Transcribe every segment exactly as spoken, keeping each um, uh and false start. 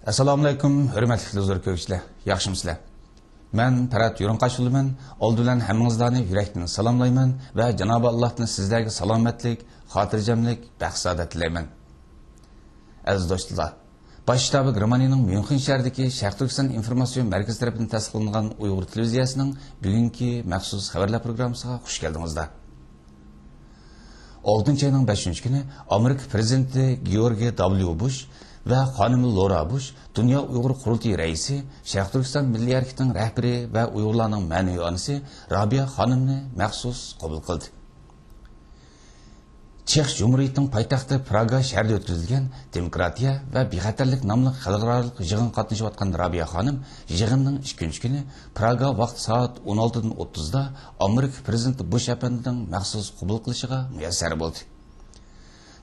ئەسسالامۇئەلەيكۇم، ھۆرمەتلىك تېلېۋىزور كۆرگۈچىلەر، ياخشىمۇسىلەر؟ مەن پەرھات يۇرۇن قارشى ئالىمەن. ئالدى بىلەن ھەممىڭلارنى يۈرەكتىن سالاملايمەن ۋە جانابى ئاللاھتىن سىزلەرگە سالامەتلىك، خاتىرجەملىك، بەخت-سائادەت تىلەيمەن. ئەزىز دوستلار، باش شتابى گېرمانىيەنىڭ ميۇنخېن شەھىرىدىكى شەرقىي تۈركىستان ئىنفورماتسىيە مەركىزى تەرىپىدىن تەسىس قىلىنغان ئۇيغۇر تېلېۋىزىيەسىنىڭ بۈگۈنكى مەخسۇس خەۋەرلەر پروگراممىسىغا خۇش كەلدىڭىزلەر. ئالتىنچى ئاينىڭ بەشىنچى كۈنى ئامېرىكا پىرېزىدېنتى گېئورگېي دابليۇ بۇش ۋە خانىمى لورا بۇش دۇنيا ئۇيغۇر قۇرۇلتىيى رەئىسى، شەرقىي تۈركىستان مىللىي ھەرىكىتىنىڭ رەھبىرى ۋە ئۇيغۇرلارنىڭ مەنىۋى ئانىسى رابىيە خانىمنى مەخسۇس قوبۇل قىلدى. چېخ جۇمھۇرىيىتىنىڭ پايتەختى پراگا شەھىرىدە ئۆتكۈزۈلگەن دېموكراتىيە ۋە بىخەتەرلىك ناملىق خەلقئارالىق يىغىنغا قاتنىشىۋاتقان رابىيە خانىم يىغىننىڭ ئىككىنچى كۈنى پراگا ۋاقتى سائەت ئون ئالتىدىن ئوتتۇزدا ئامېرىكا پىرېزىدېنتى بۇش ئەپەندىنىڭ مەخسۇس قوبۇل قىلىشىغا مۇيەسسەر بولدى.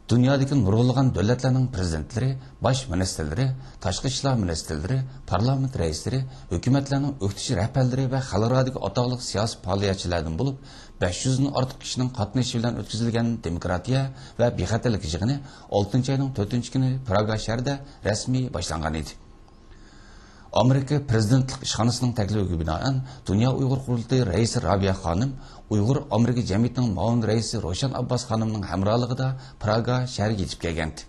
دۇنيادىكى نۇرغۇنلىغان دۆلەتلەرنىڭ پىرېزىدېنتلىرى، باش مىنىستىرلىرى، تاشقى ئىشلار مىنىستىرلىرى، پارلامېنت رەئىسلىرى، ھۆكۈمەتلەرنىڭ ئۆكتىچى رەھبەرلىرى ۋە خەلقئارادىكى ئاتاقلىق سىياسىي پائالىيەتچىلەردىن بولۇپ، بەش يۈزدىن ئارتۇق كىشىنىڭ قاتنىشىشى بىلەن ئۆتكۈزۈلگەن دېموكراتىيە ۋە بىخەتەرلىك يىغىنى ئالتىنچى ئاينىڭ تۆتىنچى كۈنى پراگا شەھىرىدە رەسمىي باشلانغان ئىدى. ئامېرىكا پىرېزىدېنتلىق ئىشخانىسىنىڭ تەكلىپىگە بىنائەن، دۇنيا ئۇيغۇر قۇرۇلتىيى رەئىسى رابىيە خانىم ئۇيغۇر ئامېرىكا جەمئىيىتىنىڭ مۇئاۋىن رەئىسى روشەن ئابباس خانىمنىڭ ھەمراھلىقىدا پراگا شەھىرىگە يېتىپ كەلگەنىدى.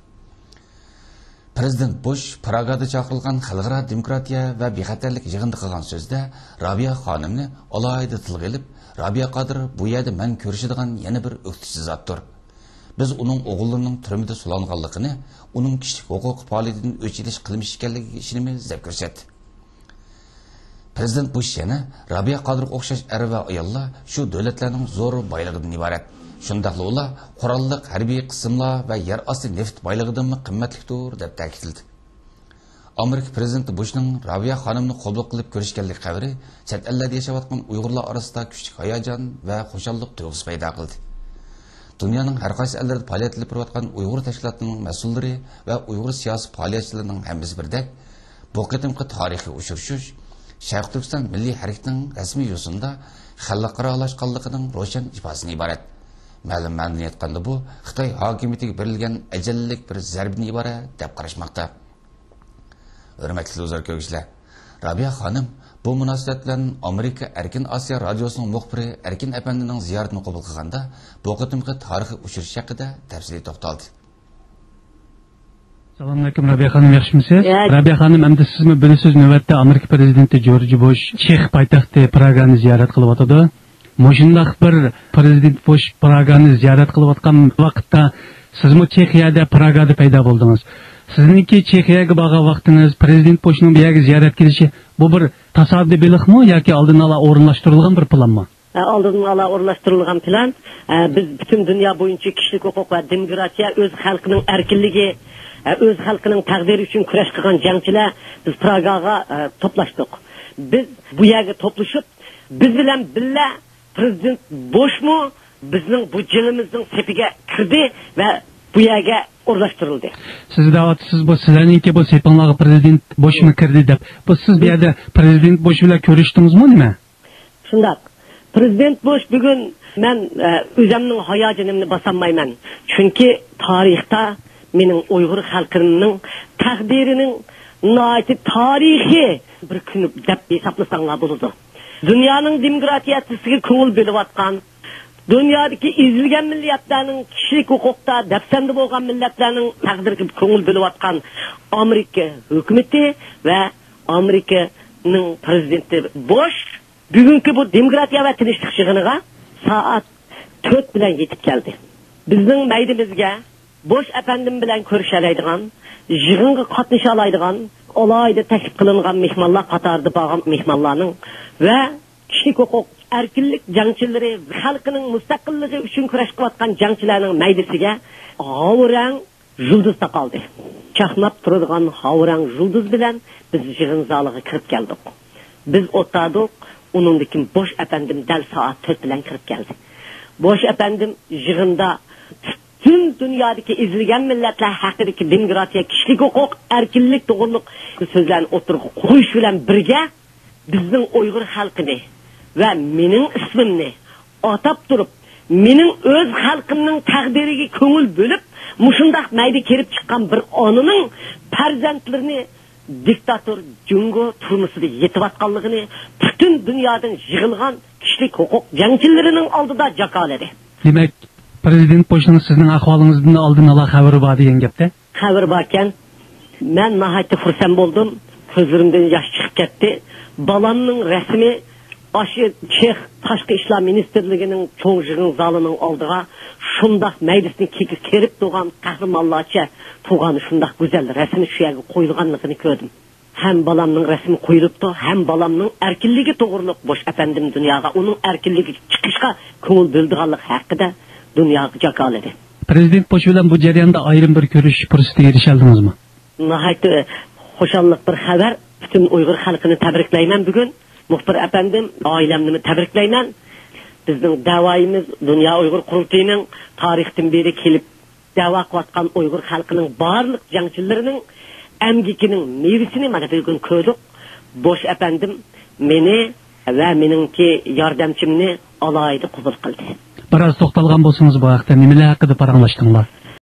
پىرېزىدېنت بۇش پراگادا چاقىرىلغان خەلقئارا دېموكراتىيە ۋە بىخەتەرلىك يىغىنىدا قىلغان سۆزىدە رابىيە خانىمنى ئالاھىدە تىلغا ئېلىپ، رابىيە قادىر بۇ يەردە مەن كۆرۈشىدىغان يەنە بىر ئۆكتىچى زاتتۇر. بىز ئۇنىڭ ئوغۇللىرىنىڭ تۈرمىدە سولانغانلىقىنى، ئۇنىڭ كىشىلىك ھوقۇق پائالىيىتىدىن ئۆچ ئېلىش قىلمىشى ئىكەنلىكىگە ئىشىنىمىز، دەپ كۆرسەتتى. پىرېزىدېنت بۇش يەنە رابىيە قادىرغا ئوخشاش ئەر ۋە ئاياللار شۇ دۆلەتلەرنىڭ زور بايلىقىدىن ئىبارەت. شۇنداقلا ئۇلار قوراللىق ھەربىي قىسىملار ۋە يەر ئاستى نېفىت بايلىقىدىنمۇ قىممەتلىكتۇر، دەپ تەكىتلىدى. ئامېرىكا پىرېزىدېنتى بۇشنىڭ رابىيە خانىمنى قوبۇل قىلىپ كۆرۈشكەنلىك خەۋىرى چەت ئەللەردە ياشاۋاتقان ئۇيغۇرلار ئارىسىدا كۈچلۈك ھاياجان ۋە خۇشاللىق تۇيغۇسى پەيدا قىلدى. دۇنيانىڭ ھەر قايسى ئەللىرىدە پائالىيەت ئېلىپ بېرىۋاتقان ئۇيغۇر تەشكىلاتلىرىنىڭ مەسئۇللىرى ۋە ئۇيغۇر سىياسىي پائالىيەتچىلىرىنىڭ ھەممىسى بىردەك، بۇ قېتىمقى تارىخىي ئۇچرىشىش شەرقىي تۈركىستان مىللىي ھەرىكىتىنىڭ رەسمىي يۈزىنىڭ خەلقئارالاشقانلىقىنىڭ روشەن ئىپادىسىدىن ئىبارەت. مەلۇم مەنىدىن ئېيتقاندا، بۇ خىتاي ھاكىمىيىتىگە بېرىلگەن ئەجەللىك بىر زەربىدىن ئىبارەت، دەپ قاراشماقتا. ھۆرمەتلىك تېلېۋىزور كۆرگۈچىلەر، رابىيە خانىم بۇ مۇناسىۋەت بىلەن ئامېرىكا ئەركىن ئاسىيا رادىيوسىنىڭ مۇخبىرى ئەركىن ئەپەندىنىڭ زىيارىتىنى قوبۇل قىلغاندا، بۇ قېتىمقى تارىخىي ئۇچرىشىش ھەققىدە تەپسىلىي توختالدى. سالام ئەلەيكۇم، رابىيە خانىم، ياخشىمۇسىز؟ يا. رابىيە خانىم، ئەمدى سىزمۇ بىلىسىز، نۆۋەتتە ئامېرىكا پىرېزىدېنتى جورج بۇش چېخ پايتەختى پراگانى زىيارەت قىلىۋاتىدۇ. مۇشۇنداق بىر پىرېزىدېنت بۇش پراگانى زىيارەت قىلىۋاتقان ۋاقىتتا سىزمۇ چېخىيەدە، پراگادا پەيدا بولدىڭىز. سىزنىڭكى چېخىيەگە بارغان ۋاقتىڭىز، پىرېزىدېنت بۇشنىڭ بۇ يەرگە زىيارەت كېلىشى، بۇ بىر تاسادىپىيلىقمۇ ياكى ئالدىن ئالا ئورۇنلاشتۇرۇلغان بىر پىلانمۇ؟ ئە، ئالدىن ئالا ئورۇنلاشتۇرۇلغان پىلان. ئە، بىز پۈتۈن دۇنيا بويىچە كىشىلىك ھوقۇق ۋە دېموكراتىيە، ئۆز خەلقىنىڭ ئەركىنلىكى، ئە، ئۆز خەلقىنىڭ تەقدىرى ئۈچۈن كۈرەش قىلغان جەڭچىلەر بىز پراگاغا، ئە، توپلاشتۇق. بىز بۇ يەرگە توپلىشىپ، بىز بىلەن بىللە پىرېزىدېنت بۇشمۇ بىزنىڭ بۇ جېڭىمىزنىڭ سېپىگە كىردى ۋە بۇ يەرگە ئورۇنلاشتۇرۇلدى. سىز دەۋاتىسىز، بۇ سىلەرنىڭكى بۇ سېپىڭلارغا پىرېزىدېنت بۇشمۇ كىردى دەپ. بۇ سىز بۇ يەردە پىرېزىدېنت بۇش بىلەن كۆرۈشتىڭىزمۇ نېمە؟ شۇنداق. پىرېزىدېنت بۇش بۈگۈن مەن، ئە، ئۆزۈمنىڭ ھاياجىنىمنى باسالمايمەن. چۈنكى تارىختا مېنىڭ ئۇيغۇر خەلقىمنىڭ تەقدىرىنىڭ ناھايىتى تارىخىي بىر كۈنى دەپ ھېسابلىساڭلار بولىدۇ. دۇنيانىڭ دېموكراتىيە تۈسىگە كۆڭۈل بۆلۈۋاتقان، دۇنيادىكى ئېزىلگەن مىللەتلەرنىڭ، كىشىلىك ھوقۇقتا دەپسەندە بولغان مىللەتلەرنىڭ تەقدىرىگە كۆڭۈل بۆلۈۋاتقان ئامېرىكا ھۆكۈمىتى ۋە ئامېرىكىنىڭ پىرېزىدېنتى بۇش بۈگۈنكى بۇ دېموكراتىيە ۋە تىنچلىق يىغىنىغا سائەت تۆت بىلەن يېتىپ كەلدى. بىزنىڭ مەيدىمىزگە بۇش ئەپەندىم بىلەن كۆرۈشەلەيدىغان، يىغىنغا قاتنىشالايدىغان، ئالاھىدە تەكلىپ قىلىنغان مېھمانلار قاتارىدا بارغان مېھمانلارنىڭ ۋە كىشىلىك ھوقۇق، ئەركىنلىك جەڭچىلىرى، خەلقىنىڭ مۇستەقىللىقى ئۈچۈن كۈرەش قىلىۋاتقان جەڭچىلەرنىڭ مەيدىسىگە ھاۋۇرەڭ يۇلدۇز تاقالدى. چاقناپ تۇرىدىغان ھاۋۇرەڭ يۇلدۇز بىلەن بىز يىغىن زالىغا كىرىپ كەلدۇق. بىز ئولتۇردۇق، ئۇنىڭدىن كېيىن بوش ئەپەندىم دەل سائەت تۆت بىلەن كىرىپ كەلدى. بوش ئەپەندىم يىغىندا پۈتۈن دۇنيادىكى ئېزىلگەن مىللەتلەر ھەققىدىكى دېموكراتىيە، كىشىلىك ھوقۇق، ئەركىنلىك توغرۇلۇق سۆزلەرنى ئوتتۇرىغا قويۇش بىلەن بىرگە، بىزنىڭ ئۇيغۇر خەلقىنى ۋە مېنىڭ ئىسمىمنى ئاتاپ تۇرۇپ، مېنىڭ ئۆز خەلقىمنىڭ تەقدىرىگە كۆڭۈل بۆلۈپ، مۇشۇنداق مەيدە كېلىپ چىققان بىر ئانىنىڭ پەرزەنتلىرىنى دىكتاتور جۇڭگو تۈرمىسىدە يېتىۋاتقانلىقىنى پۈتۈن دۇنيادىن يىغىلغان كىشىلىك ھوقۇق جەڭچىلىرىنىڭ ئالدىدا جاكارلىدى. دېمەك، پرېزىدېنت بوشنىڭ سىزنىڭ ئەھۋالىڭىزدىن ئالدىن ئالا خەۋىرى بار دېگەن گەپتە؟ خەۋىرى باركەن. مەن ناھايىتى خۇرسەن بولدۇم. كۆزلىرىمدىن ياش چىقىپ كەتتى. بالامنىڭ رەسىمى ئاشۇ چېخ تاشقى ئىشلار مىنىستىرلىكىنىڭ چوڭ يىغىن زالىنىڭ ئالدىغا شۇنداق مەيدىسىنى كېكە كېرىپ تۇرغان قەھرىمانلارچە تۇرغان شۇنداق گۈزەل رەسىمى شۇ يەرگە قويۇلغانلىقىنى كۆردۈم. ھەم بالامنىڭ رەسىمى قويۇلۇپتۇ، ھەم بالامنىڭ ئەركىنلىكى توغرۇلۇق بوش ئەپەندىم دۇنياغا ئۇنىڭ ئەركىنلىكىگە چىقىشقا كۆڭۈل بۆلىدىغانلىقى ھەققىدە دۇنياغا جاكارلىدى. پرېزىدېنت بوش بىلەن بۇ جەرياندا ئايرىم بىر كۆرۈشۈش پۇرسىتىگە ئېرىشەلدىڭىزمۇ؟ ناھايىتى خۇشاللىق بىر خەۋەر. پۈتۈن ئۇيغۇر خەلقىنى تەبرىكلەيمەن بۈگۈن. مۇخبىر ئەپەندىم، ئائىلەمنىمۇ تەبرىكلەيمەن. بىزنىڭ دەۋايىمىز دۇنيا ئۇيغۇر قۇرۇلتىيىنىڭ تارىختىن بېرى كېلىپ دەۋا قىلىۋاتقان ئۇيغۇر خەلقىنىڭ بارلىق جەڭچىلىرىنىڭ ئەمگىكىنىڭ مېۋىسىنى مانا بۈگۈن كۆردۇق. بوش ئەپەندىم مېنى ۋە مېنىڭكى ياردەمچىمنى ئالاھىدە قوبۇل قىلدى. بىراز توختالغان بولسىڭىز بۇ ھەقتە، نېمىلەر ھەققىدە پاراڭلاشتىڭلار؟